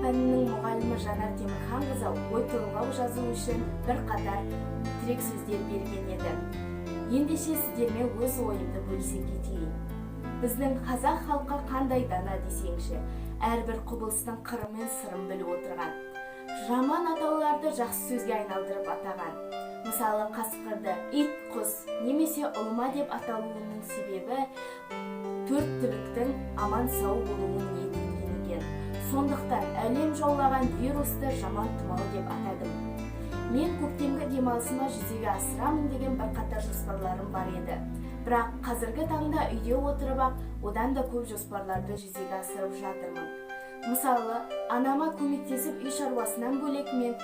Пәнінің мұғалімі Жанар Темірханқызы ой толғау жазу үшін бірқатар тірек сөздер берген еді. Ендеше, сіздермен өз ойымды бөлісе кетейін. Біздің қазақ халқы қандай дана десеңші! Әрбір құбылыстың қыры мен сырын біліп отырған, жаман атауларды жақсы сөзге айналдырып атаған. Мысалы, қасқырды ит, құс немесе ұлыма деп аталуының себебі төрт түліктің аман сау болуын ниет еткен екен. Сондықтан әлем жаулаған вирусты жаман тұмау деп атадым. Мен көктемгі демалысыма жүзеге асырамын деген бірқатар жоспарларым бар еді, бірақ қазіргі таңда үйде отырып ақ одан да көп жоспарларды жүзеге асырып жатырмын. Мысалы, анама көмектесіп, үй шаруасынан бөлек, мен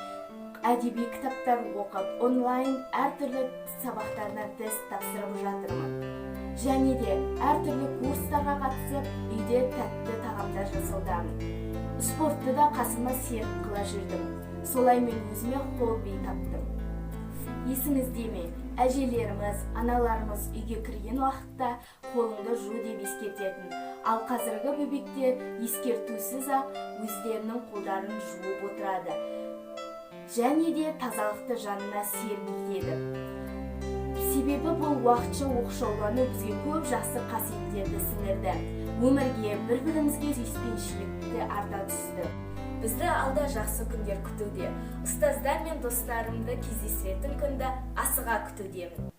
әдеби кітаптар оқып, онлайн әртүрлі сабақтардан тест тапсырып жатырмын және де әртүрлі курстарға қатысып, үйде тәтті тағамдар жасаудамын. Спортты да қасыма серік қыла жүрдім. Солай мен өзіме хобби таптым. Есіңізде ме, әжелеріміз, аналарымыз үйге кірген уақытта қолыңды жу деп ескертетін. Ал қазіргі бөбектер ескертусіз ақ өздерінің қолдарын жуып отырады және де тазалықты жанына серік етеді. Себебі бұл уақытша оқшаулану бізге көп жақсы қасиеттерді сіңірді, өмірге, бір бірімізге сүйіспеншілікті арта түсті. Бізді алда жақсы күндер күтуде. Ұстаздар мен достарымды кездестіретін күнді асыға күтудемін.